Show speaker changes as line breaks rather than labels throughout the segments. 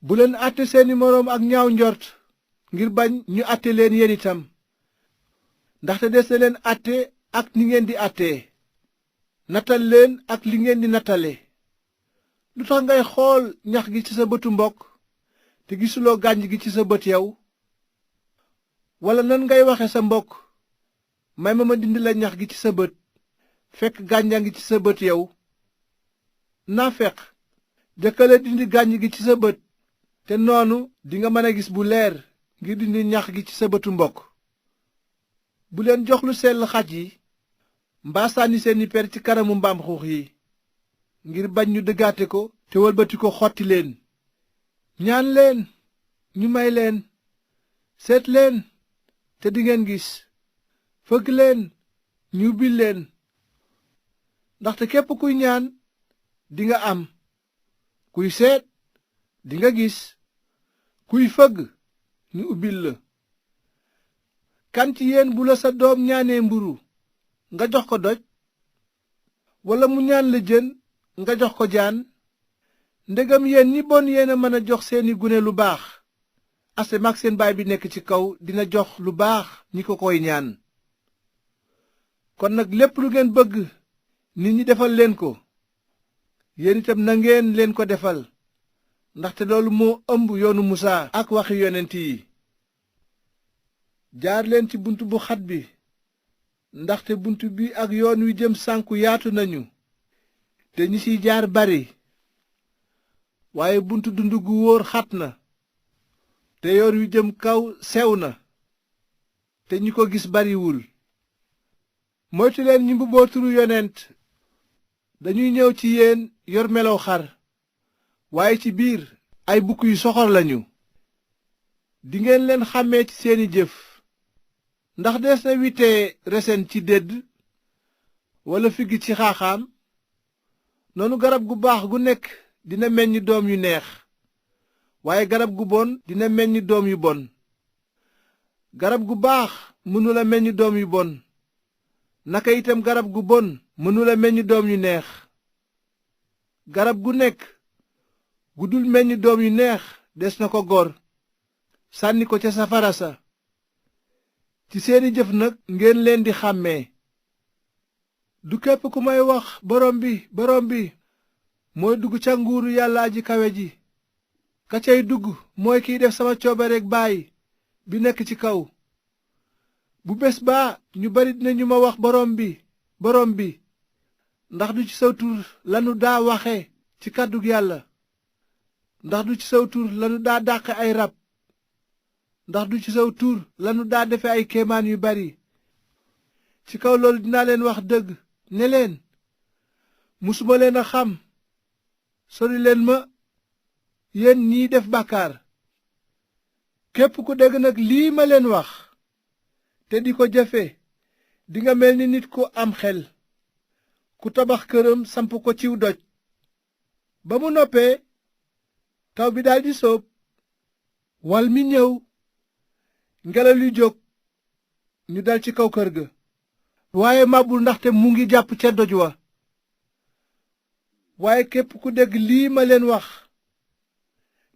bu leen àtte seeni moroom ak ñaaw njort ngir bañ ñu àtte leen yéen itam, ndaxte des na leen àtte ak ni ngeen di àttee, nattal leen ak li ngeen di nattale. lu tax ngay xool ñax gi ci sa bëtu mbokk te gisuloo gànj gi ci sa bët yow? walla nan ngay waxe sa mbokk, may ma dindi la ñax gi ci sa bët, fekk gànja ngi ci sa bët yow? naafeq, jëkkale dindi gànj gi ci sa bët, te noonu dinga mën a gis bu leer ngir dindi ñax gi ci sa bëtu mbokk. bu leen jox lu sell xaj yi, mbaa sànni seeni per ci kanamu mbaam xuux yi, ngir bañ ñu dëggaate ko te wëlbati ko xotti leen. ñaan leen, ñu may leen; seet leen, te dingeen gis; fëgg leen, ñu ubbil leen. ndaxte képp kuy ñaan dinga am, kuy seet dinga gis, kuy fëgg ñu ubbil la. kan ci yéen bu la sa doom ñaanee mburu nga jox ko doj, walla mu ñaan la jën nga jox ko jaan? ndegam yéen ñi bon yéen a mën a jox seeni gune lu baax, asamaan seen baay bi nekk ci kaw dina jox lu baax ñi ko koy ñaan. kon nag lépp lu ngeen bëgg nit ñi defal leen ko, yéen itam na ngeen leen ko defal, ndaxte loolu moo ëmb yoonu Musaa ak waxi yonent yi. jaar leen ci bunt bu xat bi, ndaxte bunt bi ak yoon wi jëm sànku yaatu nañu, te ñi ciy jaar bari. waaye buntu dund gu wóor xat na, te yoon wi jëm kaw sew na, te ñi ko gis bariwul. moytu leen ñi mbubboo turu yonent, dañuy ñëw ci yéen yor melow xar, waaye ci biir ay bukk yu soxor lañu. dingeen leen xàmmee ci seeni jëf. ndax dees na witee resen ci dédd, walla figg ci xaaxaam? noonu garab gu baax gu nekk dina meññ doom yu neex, waaye garab gu bon dina meññ doom yu bon. garab gu baax mënula meññ doom yu bon, naka itam garab gu bon mënula meññ doom yu neex. garab gu nekk gu dul meññ doom yu neex des na ko gor, sànni ko ca safara sa. ci seeni jëf nag ngeen leen di xàmmee. du képp ku may wax borom bi borom bi mooy dugg ca nguuru yàlla aji kawe ji. ka cay dugg mooy kiy def sama coobareek baay bi nekk ci kaw. bu bés baa ñu bari dinañu ma wax borom bi borom bi, ndax du ci saw tur lanu daa waxe ci kàddug yàlla? ndax du ci saw tur lanu daa dàqe ay rab? ndax du ci saw tur lanu daa defe ay kéemaan yu bari? ci kaw loolu dinaa leen wax dëgg ne leen, musuma leen a xam. sori leen ma, yéen ñiy def bàkkaar. képp ku dégg nag lii ma leen wax te di ko jëfe, dinga mel ni nit ku am xel ku tabax këram samp ko ciw doj. ba mu noppee, taw bi daldi soob, wal mi ñëw, ngelaw li jóg, ñu dal ci kaw kër ga. waaye màbbul ndaxte mu ngi jàpp ca doj wa. waaye képp ku dégg lii ma leen wax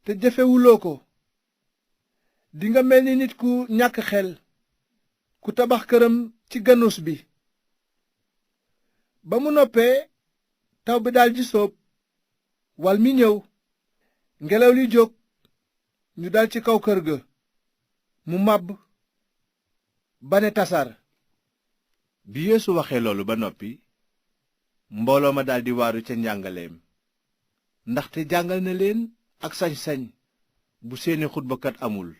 te jëfewuloo ko, dinga mel ni nit ku ñàkk xel ku tabax këram ci ganus bi. ba mu noppee, taw bi daldi soob, wal mi ñëw, ngelaw li jóg, ñu dal ci kaw kër ga, mu màbb ba ne tasar.
bi Yeesu waxee loolu ba noppi, mbooloo ma daldi waaru ca njàngaleem, ndaxte jàngal na leen ak sañ-sañ bu seeni xutbakat amul.